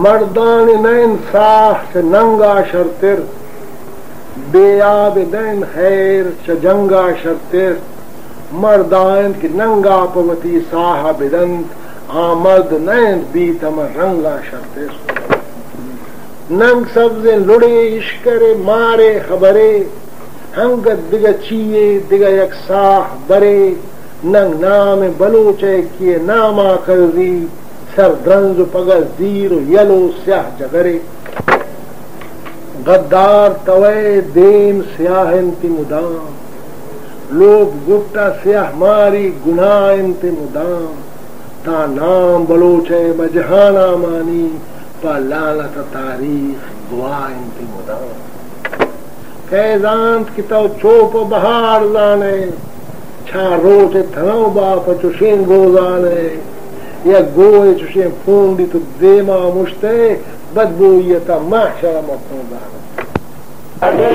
مردانی نہ انت ساہ چہ ننگا شرتر، بے آب نہ انت خیر چہ جنگا شرتر۔ مرد آ انت کہ ننگا پہ وتی ساہ بدنت، آ مرد نہ انت بیت ہمہ رنگا شرتر۔ ننگ سبزیں لڑے اشکرے مارے خبرے، ہنگت دگہ چیے دگہ یک ساہ برے۔ ننگ نام بلوچ ء کہ ناما کرزی، سر درنز و پگہ زیر و یل و سیاہ جگرے۔ غدار توئے دیم سیاہ انتی مدام، لوگ گٹا سیاہ ماری گناہ انتی مدام۔ تا نام بلوچ ء بہ جہانا مانی، پہ لعنت تاریخ گواہ انتی مدام۔ کئے زانت کہ تو چوپ ء بہار زانئے، چار روچ ء تھنو باپ ء چشیں گوزانئے، یک گوئے چشیں پونڈی تو دیما مشتئے، بدبوئی ء تا محشر ء مکن زانئے۔